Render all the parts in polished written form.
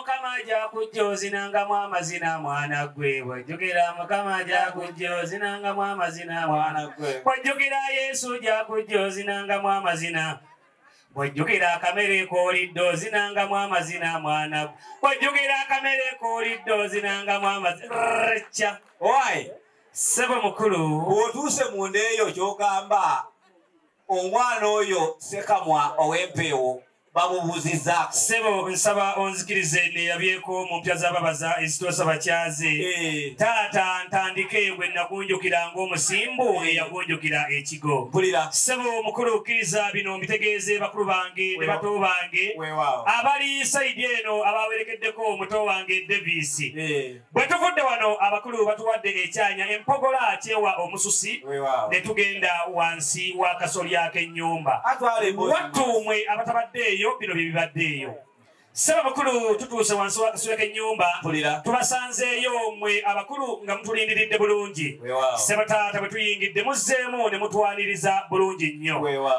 Mukama gyakujja ozinangamu amazina mwana gwe, bw'ojjukira Mukama gyakujja ozinangamu amazina mwana gwe, bw'ojjukira Yesu gyakujja ozinangamu amazina, bw'ojjukira akamere k'olidde ozinangamu amazina mwana gwe, bw'ojjukira akamere k'olidde ozinangamu amazina. Owaaye ssebo mukulu, bw'otuuse munda eyo ky'ogamba omwana oyo Ssekamwa ow'empeewo bamubuuzizzaako. Ssebo nsaba onzikirize neeyabyeko mu mpya z'ababaza ezitoosa bakyaze. Taata ntandike bwe nagunjukira ng'omusimbu eyagunjukira ekigo. Mpulira. Ssebo mukulu kkiriza bino mbitegeeze bakulu bange ne bato bange abali sayidi eno abawerekeddeko muto wange Davis. Bwe tuvudde wano abakulu batuwadde ekyanya empogola kyewa omususi ne tugenda wansi w'akasolya k'ennyumba. Wattu mmwe abatabadde eyo bino bye bibadde eyo. Ssebo mukulu tutuuse wansi w'akasolya k'ennyumba, tubasanzeeyo mmwe abakulu nga mutulindiridde bulungi. Ssebo taata bwe tuyingidde muzzeemu ne mutwaniriza bulungi nnyo.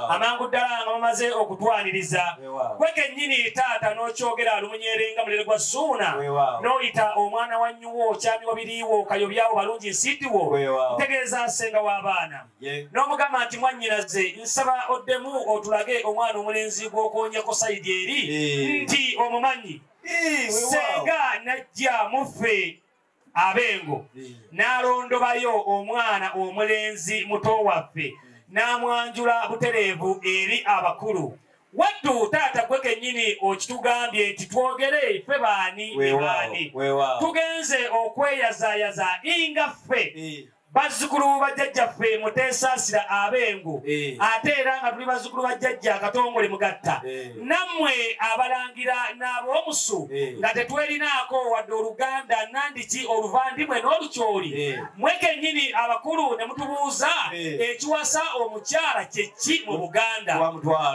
Amangu ddala nga mumaze okutwaniriza, gwe kennyini taata n'okyogera lumunyeere nga mulere gwa Ssuuna, n'oyita omwana wa nnyuwo kyami wabiriiwo kayobyawo balungi nsiitiwo, ntegeeza ssenga w'abaana, n'omugamba nti mwannyinaze nsaba oddemu otulage omwana omulenzi gw'okoonyeko sayidi eri nti omumanyi. Ssenga najja muffe abengo n'alondobayo omwana omulenzi muto waffe n'amwanjula butereevu eri abakulu. Wattu taata gwe kennyini okitugambye nti twogere ffe baani ne baani. Tugenze okweyazayaza inga ffe bazzukulu ba jjajjaffe Muteesaasira abengo, ate era nga tuli bazzukulu ba jjajja Katongole Mugatta, nammwe abalangira n'ab'omusu nga tetwerinaako wadde oluganda nandiki oluvandimwe n'olukyoli, mwe kennyini abakulu ne mutubuuza ekiwasa omukyala kye ki mu Buganda.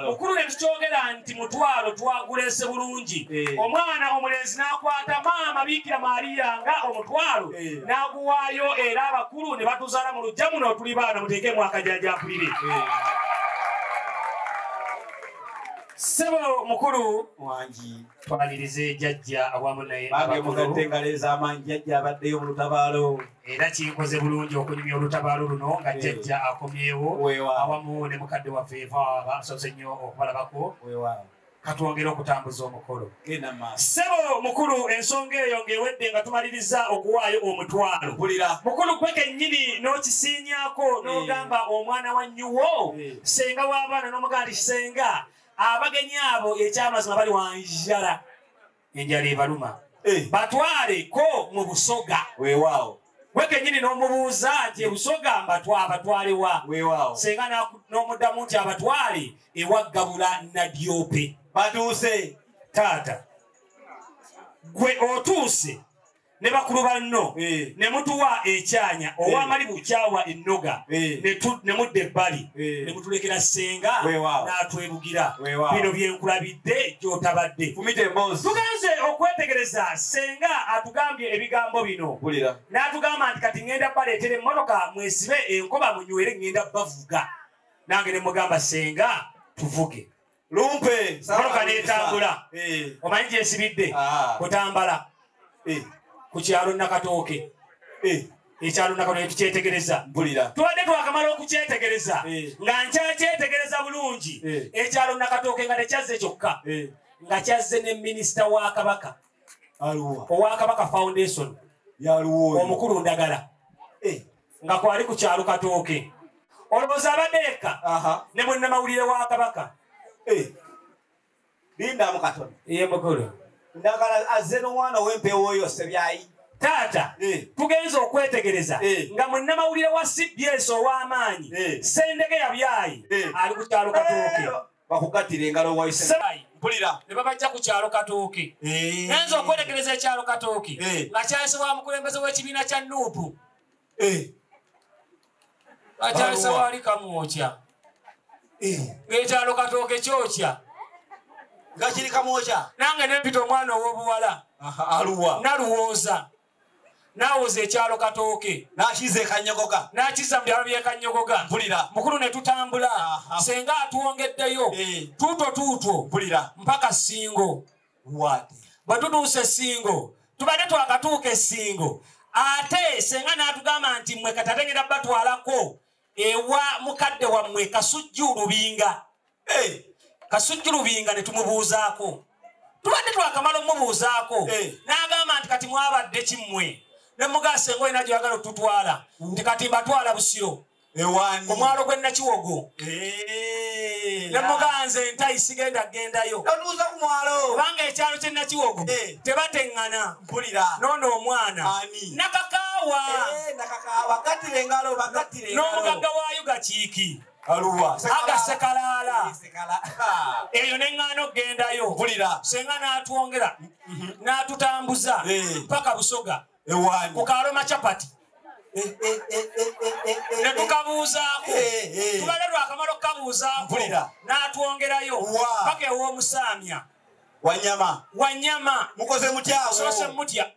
Mukulu ne tukyogera nti mutwalo twaguleese bulungi. Omwana omulenzi n'akwata maama Biikira Maria nga omutwalo n'aguwaayo era abakulu ne batuzaala mu luggya muno tuli baana muteekemu akajanja mpulire. Ssebo mukulu wangi, twanirize jjajja awamu naye bange mugatte engalo ez'amaanyi. Jjajja abaddeyo mu lutabaalo. Era kinkoze bulungi okunyumya olutabaalo luno nga jjajja akomyewo awamu ne mukadde waffe Eva basoose nnyo okubalabako. Katwongere okutambuza omukolo. Genda maaso. Ssebo mukulu, ensonga eyo ng'ewedde nga tumaliriza okuwaayo omutwalo. Mpulira. Mukulu gwe kennyini n'okisiinyaako n'ogamba omwana wa nnyuwo ssenga w'abaana n'omugamba nti ssenga abagenyi abo ekyamazima bali wanjala, enjala ebaluma, batwaleko mu Busoga. Weewaawo. Gwe kennyini n'omubuuza nti ebusoga abatwalewa? Weewaawo. Ssenga n'omuddamu nti abatwale ewaggabula Nadyope. Batuuse. Taata gwe otuuse ne bakulu banno ne mutuwa ekyanya ow'amali bukyawa ennoga ne mudda ebbali ne mutulekera ssenga n'atwebugira. Bino byenkulabidde gy'otabadde. Fumita emboozi. Tugenze okwetegereza ssenga atugambye ebigambo bino n'atugamba nti kati ŋŋenda baleetera emmotoka mwesibe enkoba munywere ŋŋenda bavuga. Nange ne mugamba ssenga tuvuge. Lumpe. Mmotoka n'etambula. Omanyi gyesibidde kutambala ku kyalo Nakatooke. Ekyalo Nakatooke tukyetegereza. Mpulira. Tubadde twakamala okukyetegereza nga nkyakyetegereza bulungi. Ekyalo Nakatooke nga tekyazze kyokka, nga kyazze ne minisita wa Kabaka owa Kabaka Foundation omukulu Ndagala nga kwali ku kyalo Katooke. Olowooza abadde yekka ne munnamawulire wa Kabaka. Lindamu katono. Ye mukulu. Ndagala azze n'omwana ow'empeewo oyo Ssebyayi. Taata tugenze okwetegereza nga munnamawulire wa CBS ow'amaanyi Ssendege Yabyayi ali ku kyalo Katooke. Bakugattira engalo wayise. Mpulira. Ne babajja ku kyalo Katooke. Ngenze okwetegereza ekyalo Katooke nga kyayisibwa mukulembeze w'ekibiina kya NUP. Akyayisa wali Kamwokya. Ng'ekyalo Katooke kyokya. Nga kiri Kamwokya. Nange ne mpita omwana ow'obuwala. Aluwa. Naluwooza. Nawoza ekyalo Katooke. N'akiza e Kanyogoga. N'akiza mu byalo by'e Kanyogoga. Mpulira. Mukulu ne tutambula. Ssenga atwongeddeyo. Tuutwo tuutwo. Mpulira. Mpaka Ssingo. Waate. Bwe tutuuse Essingo, tubadde twakatuuka Essingo, ate senga n'atugamba nti mmwe kati ate ngenda batwalako ewa mukadde wammwe Kasujju Lubinga. Kasujju Lubinga ne tumubuuzaako. Tubadde twakamala omubuuzaako, n'agamba nti kati mwabadde kimmwe. Ne mugamba senga olina gy'oyagala otutwala, nti kati mbatwala Busiro. Ewani. Omwalo gw'e Nakiwogo. Ne mugamba nze entayi sigenda gendayo. Totuusa ku mwalo. Kubanga ekyalo ky'e Nakiwogo tebateŋŋana. Mpulira. N'ono omwana. Ani? Nakakaawa. Nakakaawa. Gattira engalo, bagattira engalo. N'omugagga wa Yuga Kiiki. Aluwa. Aga Sekalaala. Eyo ne ŋŋaana okgendayo. Mpulira. Senga n'atwongera, n'atutambuza paka Busoga. Ewani. Ku Kaloma chapati. Ne tukabuuzaako. Tubadde twakamala okukabuuzaako, n'atwongerayo paka ew'Omusaamya. Wanyama. Wanyama. Mukoze mutya awo? Soose mutya.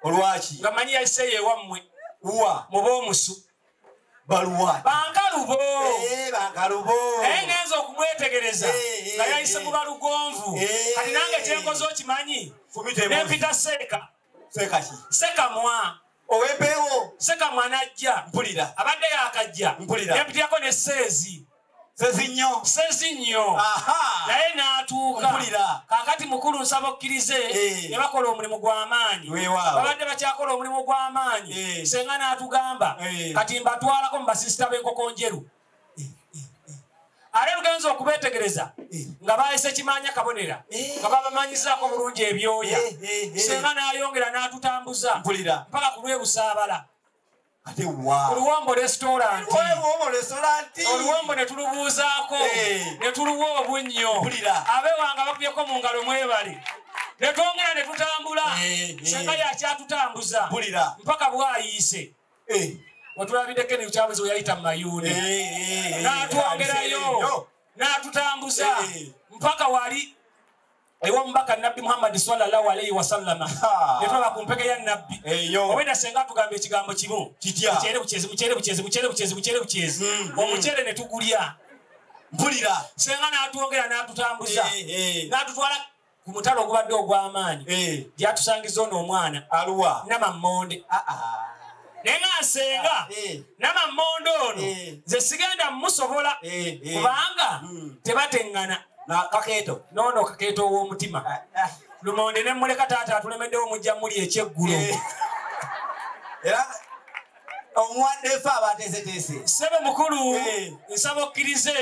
Olwaki? Nga manyi yayiseeyo ewammwe. Wa? Mu b'omusu. Baluwa. Bankalubo. Bankalubo. Naye ngenza okumwetegereza nga yayise mu balugonvu. Kati nange kyenkoze okimanyi. Ne mpita Seeka. Seeka ki? Sekamwa. Ow'empeewo. Sekamwa n'ajja. Mpulira. Abadde yaakajja. Mpulira. Ne mpitirako ne Seezi. Seezi nnyo. Seezi nnyo. Naye n'atuuka. Mpulira. Kaakati mukulu nsaba okkirize ne bakola omulimu gw'amaanyi. Babadde bakyakola omulimu gw'amaanyi. Senga n'atugamba kati mbatwalako mu basisita b'enkoko njeru. Ate lugenza okubeetegereza nga baayise Kimanya Kabonera nga babamanyizaako bulungi ebyoya. Senga n'ayongera n'atutambuza mpaka ku lw'e Busaabala. Ate wa? Ku Luwombo restaurant. Luwombo restaurant. Oluwombo ne tulubuuzaako, ne tuluwa obunnyo. Ab'ewange bakubyeko mu ngalo mwebale. Ne twongera ne tutambula. Senga yakyatutambuza mpaka bwayiise. Wetulabiddeko eno Kyabuzi we yayita mu Mayuuni. N'atwongerayo, n'atutambuza mpaka wali ew'omubaka Nabbi Muhammad sallallahu alaihi wasallama. Ne tulaba ku mpeke ya Nabbi. Obwedda senga atugamba ekigambo kimu. Mukyere bukyezi, mukyere bukyezi, mukyere bukyezi, mukyere bukyezi. Omukyere ne tugulya. Mpulira. Senga n'atwongera n'atutambuza. N'atutwala ku mutalo ogubadde ogw'amaanyi. Gyatusangiza ono omwana. Aluwa. Namammonde. Naye nga nsenga Namammonde ono nze sigenda mmusobola kubanga tebateŋŋana. Kakeeto. Noono Kakeeto ow'omutima. Lumonde ne mmuleka taata atulemeddewo mujja muli ekyeggulo. Era omuwadde ffe abateeseteese. Ssebo mukulu, nsaba okkirize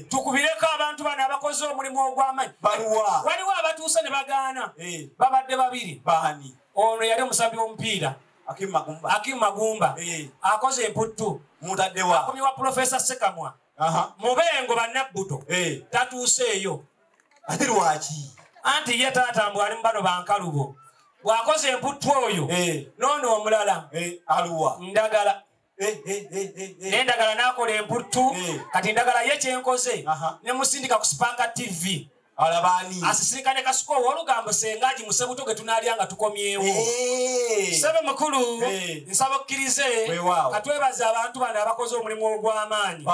tukubireko abantu bano abakoze omulimu ogw'amaanyi. Baluwa. Waliwo abatuuse ne bagaana. Babadde babiri. Baani? Ono yali omusambi w'omupiira. Akim Magumba. Akim Magumba. Akoze emputtu. Mutaddewa. Akomye wa Profesa Sekamwa. Mubengo bannabbuto. Tatuuseeyo. Ate lwaki? Anti ye taata mbu ali mu bano bankalubo. Bw'akoze emputtu oyo, n'ono omulala. Aluwa. Ndagala. N'endagala n'akola emputtu. Kati ndagala ye kyenkoze. Ne musindika ku Spanka TV. Alabaani. Asisinkane Kasuku ow'olugambo senga agimusebuto ge tunaalya nga tukomyewo. Ssebo mukulu, nsaba okkirize katwebaze abantu bano abakoze omulimu ogw'amaanyi.